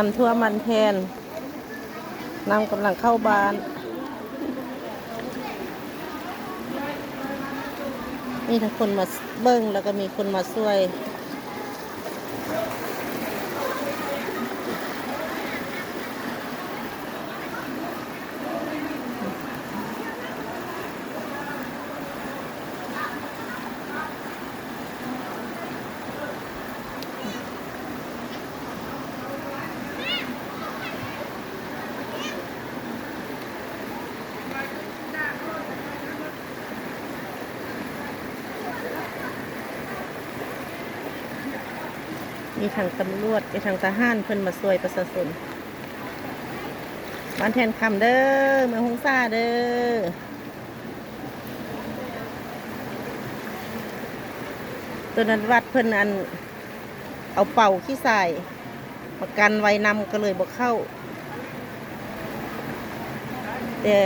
ນ້ຳຖ້ວມບ້ານແທ່ນ ນ້ຳກຳລັງເຂົ້າບ້ານ. ມີທັງຄົນມາເບິ່ງ ແລ້ວກໍມີຄົນມາຊ່ວຍ. ມີທັງຕຳຫຼວດ ມີທັງທະຫານ ເພິ່ນມາຊ່ວຍປະຊາຊົນ. ບ້ານແທ່ນຄຳເດີ ເມືອງຫົງສາເດີ. ໂຕນັ້ນວັດເພິ່ນ ອັນ ເອົາເປົາຂີ້ຊາຍມາກັ້ນໄວ້ນຳ ກໍເລີຍບໍ່ເຂົ້າ. ແຕ່